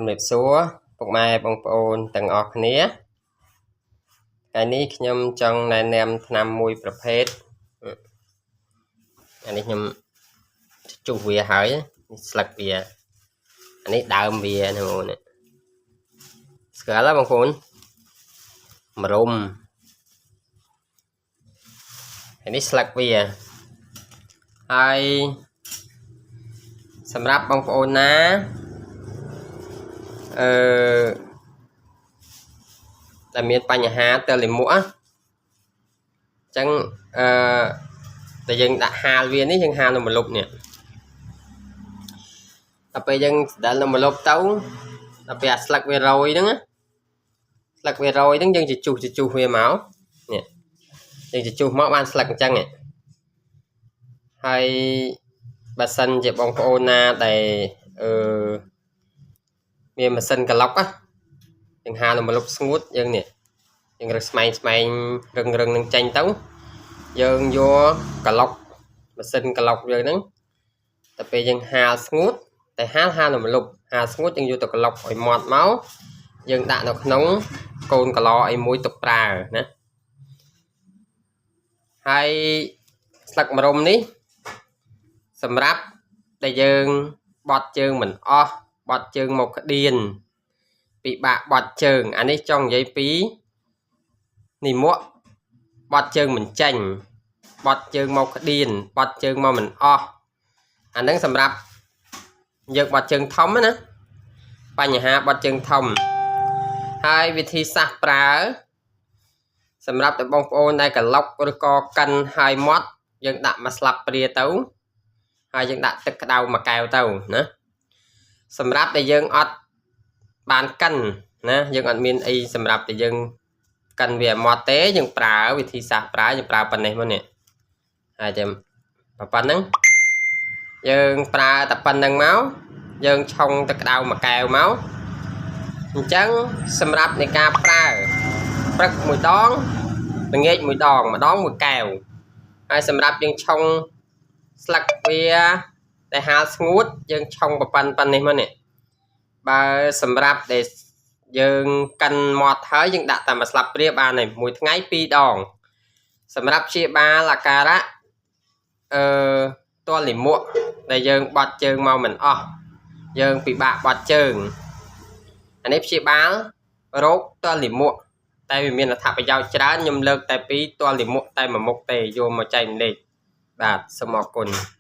ជំរាបសួរពុកម៉ែបងប្អូនទាំងអស់គ្នាថ្ងៃនេះខ្ញុំចង់ណែនាំថ្នាំមួយប្រភេទអានេះខ្ញុំជុះវាហើយនេះស្លឹកវាអានេះដើមវាណាបងប្អូននេះស្គាល់ហើយបងប្អូនម្រុំហើយនេះស្លឹកវាហើយសម្រាប់បងប្អូនណាអឺដែលមានបញ្ហាទល់លាមកអញ្ចឹងអឺតែយើងដាក់ហាលវានេះយើងហាលនៅម្លប់នេះដល់ពេលយើងស្ដិលនៅម្លប់ទៅដល់ពេលអាស្លឹកវារយហ្នឹងណាស្លឹកវារយហ្នឹងយើងជជុះជជុះវាមកនេះយើងជជុះមកបានស្លឹកអញ្ចឹងហើយបើសិនជាបងប្អូនណាដែលអឺមានម៉ាស៊ីនក្លុកណាយើងហាលនៅម្លប់ស្ងួតយើងនេះយើងរើសស្មែងស្មែងរឹងរឹងនឹងចេញទៅយើងយកក្លុកម៉ាស៊ីនក្លុកយើងហ្នឹងតែពេលយើងហាលស្ងួតតែហាលហាលនៅម្លប់ហាលស្ងួតយើងយកទៅក្លុកឲ្យម៉ត់មកយើងដាក់នៅក្នុងកូនកឡអីមួយទុកប្រើណាហើយស្លឹកម្រុំនេះសម្រាប់ដែលយើងបត់ជើងមិនអស់បត់ជើងមកក្តៀនពិបាកបត់ជើងអានេះចង់និយាយពីនិមួកបត់ជើងមិនចេញបត់ជើងមកក្តៀនបត់ជើងមកមិនអស់អាហ្នឹងសម្រាប់យើងបត់ជើងធំណាបញ្ហាបត់ជើងធំហើយវិធីសាស្ត្រប្រើសម្រាប់តែបងប្អូនដែលក្លុកឬក៏កិនហើយមាត់យើងដាក់មួយស្លាបព្រាទៅហើយយើងដាក់ទឹកក្តៅមួយកែវទៅណាសម្រាប់តែយើងអត់បានកិនណាយើងអត់មានអីសម្រាប់តែយើងកិនវាមាត់ទេយើងប្រើវិធីសាស្ត្រប្រើយើងប្រើប៉ុណ្ណេះមកនេះហើយតែប៉ុណ្ណឹងយើងប្រើតែប៉ុណ្្នឹងមកយើងឆុងទឹកក្តៅមួយកែវមកអញ្ចឹងសម្រាប់នៃការប្រើព្រឹកមួយដងល្ងាចមួយដងម្ដងមួយកែវហើយសម្រាប់យើងឆុងស្លឹកវាដែលហាលស្ងួតយើងឆុងប៉ុណ្ណេះមកនេះបើសម្រាប់ដែលយើងកិនមាត់ហើយយើងដាក់តែមួយស្លាបព្រាបានហើយមួយថ្ងៃ2ដងសម្រាប់ព្យាបាលអាការៈអឺទល់លាមកដែលយើងបត់ជើងមកមិនអស់យើងពិបាកបត់ជើងអានេះព្យាបាលរោគទល់លាមកតែវាមានអត្ថប្រយោជន៍ច្រើនខ្ញុំលើកតែពីទល់លាមកតែមួយមុខទេយកមកចែករំលែកបាទសូមអរគុណ។